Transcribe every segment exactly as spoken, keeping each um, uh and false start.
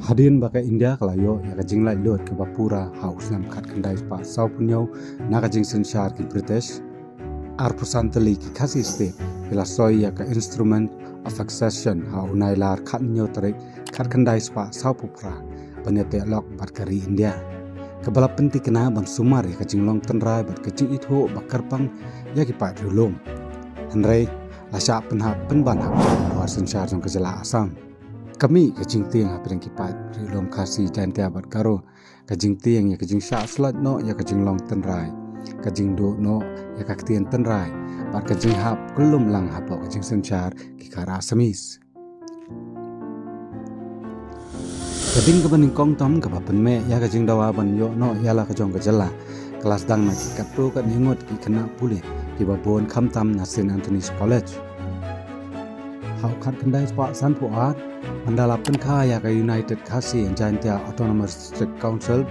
Hadien ba ka India ka la ïoh ïa ka jinglaitluid kaba pura ha u snem khatkhyndai spah sawphew hynñiew na ka jingsynshar ki British, arphew san tylli ki Khasi State ki la soi ïa ka Instrument of Accession ha u Nailar khathynñiew tarik khatkhyndai spah sawphew phra ban ïateh lok bad ka ri India, kaba la pynthikna ban sumar ïa ka jinglong tynrai bad ka jingithuh ba kyrpang ïa ki paid riewlum. Hynrei la shah pynhap pynban ha ka por synshar jong ka jylla Assam. Ka mih ka jingtieng hapdeng ki paid riewlum Khasi, Jaintia bad Garo, ka jingtieng ïa ka jingshah slot noh ïa ka jinglong tynrai, ka jingduh noh ïa ka ktien tynrai bad ka jinghap kyllum lang hapoh ka jingsynshar ki khar Assamese. Ka ding kaba nyngkong tam kaba pynmih ïa ka jingdawa ban ïoh noh ïa la ka jong ka jylla ka la sdang na ki katto katne ngut ki khynnah pule kiba bun khamtam na Saint Anthony's College. Ha u khatkhyndai spah sanphew ar, ynda la pynkha ïa ka United Khasi and Jaintia Autonomous District Council,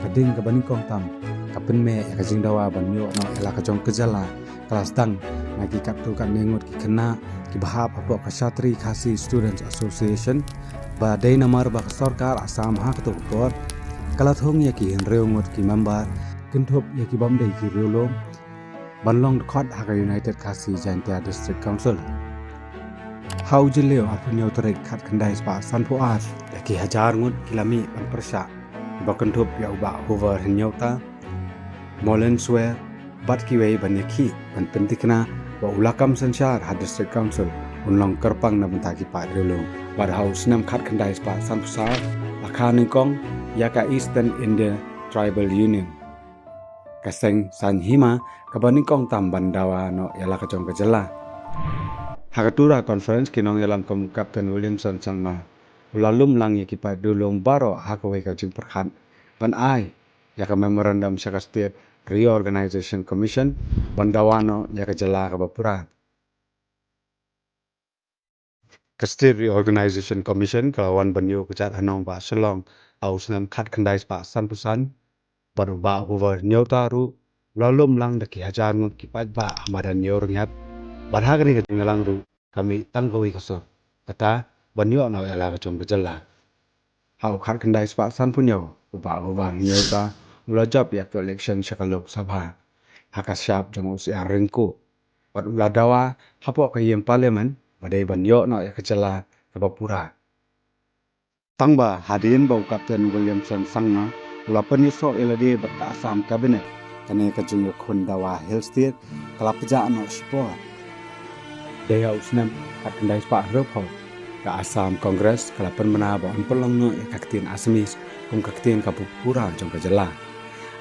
ka ding kaba nyngkong tam ka pynmih ïa ka jingdawa ban ïoh noh ïa la ka jong ka jylla ka la sdang na ki katto katne ngut ki khynnah kiba hap hapoh ka Shatri Khasi Students Association, ba dei namar ba ka sorkar Assam ha kato ka por ka la thung ïa ki hynriew ngut ki member kynthup ïa ki bym dei ki riewlum ban long dkhot ha ka United Khasi Jaintia District Council. Ha u Jylliew arphew hynñiew tarik khatkhyndai spah sanphew ar, da ki hajar ngut ki la mih ban pyrshah, ba kynthup ïa u Bah Hoover Hynñiewta, Molen Swer bad kiwei ban ïakhih ban pynthikna ba u lakam synshar ha District Council un long kyrpang na bynta ki paid riewlum. Bad ha u snem khatkhyndai spah sanphew saw la kha nyngkong ïa ka Eastern India Tribal Union, ka seng saiñ hima kaba nyngkong tam ban dawa noh ïa la ka jong ka jylla. Ha ka Tura Conference, ki nongïalam kum Captain Williamson Sangma u la lum lang ïa ki paid riewlum baroh ha kawei ka jingpyrkhat ban ai ïa ka memorandum sha ka State Reorganization Commission ban dawa noh ïa ka jylla kaba pura. Ka State Reorganization Commission ka la wan ban ïuh kjat ha nongbah Shillong ha u snem khatkhyndai spah sanphew san, bad u Bah Hoover Hynñiewta ruh u la lum lang da ki hajar ngut ki paidbah ha madan Ïewryngiat, bad ha kane ka jingïalang ruh ka mih tang kawei ka sur, kata ban ïoh noh ïa la ka jong ka jylla. Ha u khatkhyndai spah sanphew hynñiew, u Bah Hoover Hynñiewta u la jop ïa ka election sha ka Lok Sabha ha ka shap jong u Syiar Ringkuh, bad u la dawa hapoh ka ïing Parliament ba dei ban ïoh noh ïa ka jylla kaba pura. Tang ba hadien ba u Captain Williamson Sangma u la pynïasoh ïa lade bad ka Assam Cabinet, kane ka jingïakhun dawa Hill State ka la pjah noh shipor. Dei ha u snem khatkhyndai spah hynriewphew, ka Assam Congress ka la pynbna ba yn pynlong noh ïa ka ktien Assamese kum ka ktien kaba pura jong ka jylla.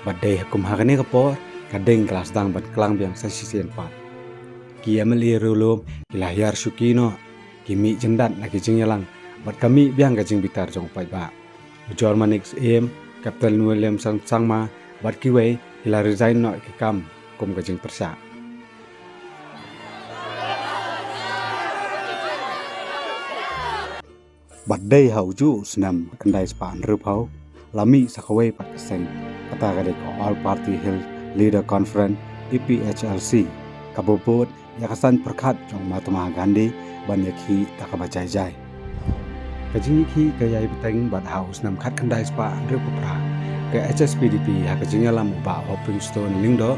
Bad dei ha kum ha kane ka por ka ding ka la sdang ban klang biang sa shisien pat. Ki M L A riewlum ki la hiar shuki noh, ki mih jyndat na ki jingïalang bad ka mih biang ka jingbitar jong u paidbah. U Jor Manik Syiem, Captain Williamson Sangma bad kiwei ki la resign noh ïa ki kam kum ka jingpyrshah. Bad dei ha uju u snem khatkhyndai spah hynriewphew la mih sa kawei pat ka seng, kata ka dei ka All Party Hill Leader Conference, A P H L C, kaba bud ïa ka saiñ pyrkhat jong u Mahatma Gandhi ban ïakhih da kaba jai jai. Ka jingïakhih ka ïai bteng bad ha u snem khatkhyndai spah hynriewphew phra, ka H S P D P ha ka jingïalam u Bah Hopingstone Lyngdoh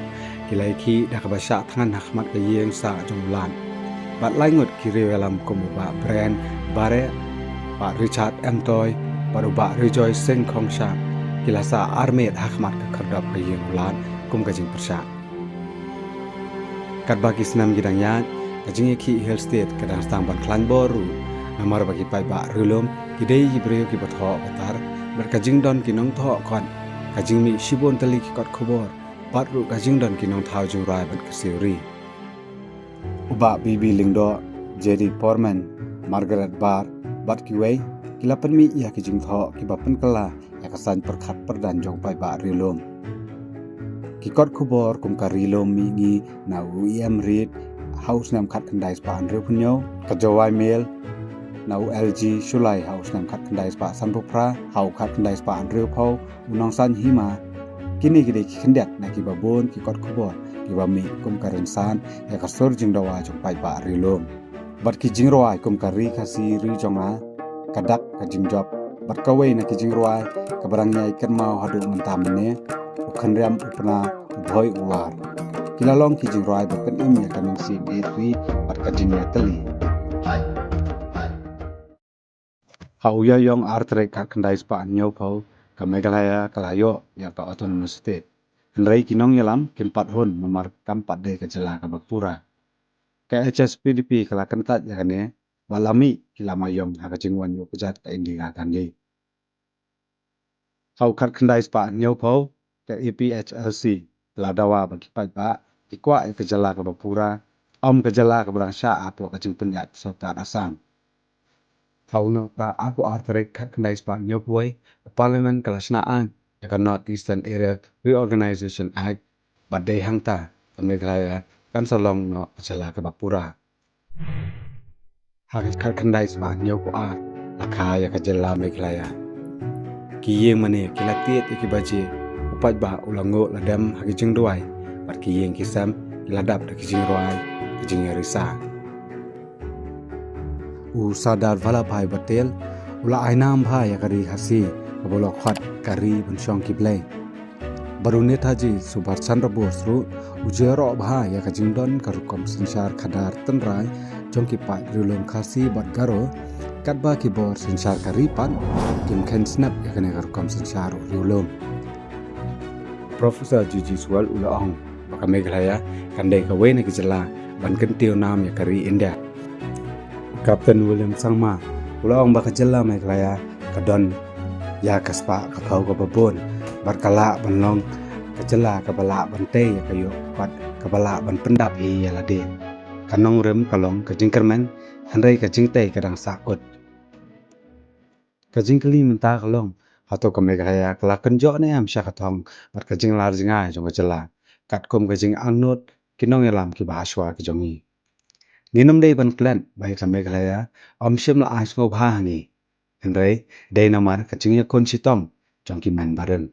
ki la ïakhih da kaba shah thngan ha khmat ka ïing sah jong u Lat. Bad lai ngut ki riewïalam kum u Bah Bren Bareh, Bah Richard M Toy bad u Bah Rejoice Singh Khongsha ki la sah armiet ha khmat ka khyrdop ka ïing u Lat kum ka jingpyrshah. Katba ki snem ki dang ïaid, ka jingïakhih Hill State ka dang sdang ban khlaiñ bor ruh, namar ba ki paidbah riewlum ki dei ki briew kiba thoh ba tar, bad ka jingdon ki nongthoh kot, ka jingmih shibun tylli ki kot khubor, bad ruh ka jingdon ki nongthaw jingrwai ban kyrsiew ri. U Bah B B Lyngdoh, J D Porman, Margaret Barr bad kiwei ki la pynmih ïa ki jingthoh kiba pynkylla ïa ka saiñ pyrkhat pyrdan jong u paidbah riewlum. Ki kot khubor kum ka Ri Lum Mihngi na u E M Reid ha u snem khatkhyndai spah hynriewphew hynñiew, ka Jowai Mail na u L G Shullai ha u snem khatkhyndai spah sanphew phra, ha u khatkhyndai spah hynriewphew u Nongsaiñ Hima, kine ki dei ki khyndiat na kiba bun ki kot khubor kiba mih kum ka rynsan ïa ka sur jingdawa jong u paidbah riewlum. Bad ki jingrwai kum ka Ri Khasi Ri Jong Nga, Ka Dak Ka Jingjop, Bad kawei na ki jingrwai kaba dang ïai kynmaw haduh mynta mynne, u Khynriam u Pna u Bhoi u War. Ki la long ki jingrwai ba pynim ïa ka mynsiem ïeit ri bad ka jingïatylli. Ha u Ïaïong ar tarik khatkhyndai spah hynñiewphew, ka Meghalaya ka la ïoh ïa ka Autonomous State. Hynrei ki nongïalam kim pat hun namar kam pat dei ka jylla kaba pura. Ka H S P D P ka la kyntait ïa kane, bad la mih ki lama ïong ha ka jingwan ïuh kjat ka Indira Gandhi. Ha u khatkhyndai spah hynñiewphew, ka A P H L C ka la dawa ba ki paidbah ki kwah ïa ka jylla kaba pura, ym ka jylla kaba dang shah hapoh ka jingpynïaid sorkar Assam. Ha u Nohprah arphew ar tarik khatkhyndai spah hynñiewphew wei, ka Parliament ka la shna aiñ ïa ka North Eastern Area Reorganization Act, bad dei hangta ka Meghalaya kan sa long noh ka jylla kaba pura. Ha ka khatkhyndai spah hynñiewphew ar, la kha ïa ka jylla Meghalaya. Ki ïing mane ki la tied ïa ki baje, u paidbah u la nguh la dem ha ki jingduwai, bad ki ïing ki sem ki la dap da ki jingrwai, ki jingïarisa. U Sardar Vallabhbhai Patel u la ai nam bha ïa ka ri Khasi kaba u la khot ka ri ban shong ki blei. Bad u Netaji Subhash Chandra Bose ruh u ju ïaroh bha ïa ka jingdon ka rukom synshar khadar tynrai jong ki paid riewlum Khasi bad Garo, katba ki bor synshar ka ri pat kim kheiñ snep ïa kane ka rukom synshar u riewlum. Professor G G Swal u la ong ba ka Meghalaya kan dei kawei na ki jylla ban kyntiew nam ïa ka ri India. Captain William Sangma u la ong ba ka jylla Meghalaya ka don ïa ka spah ka phew kaba bun, bad ka lah ban long ka jylla kaba lah ban tei ïa ka ïoh, bad kaba lah ban pyndap hi ïa lade. Ka nongrim ka long ka jingkyrmen, hynrei ka jingtei ka dang sahkut. Ka jingkylli mynta ka long, hato ka Meghalaya ka la kynjoh ne em sha ka thong bad ka jinglar jngai jong ka jylla, katkum ka jingangnud ki nongïalam kiba hashwa ki jong ngi? Ngim dei ban klet ba ïa ka Meghalaya ym shym la ai sngewbha ha ngi, hynrei dei namar ka jingïakhun shitom jong ki mynbarim.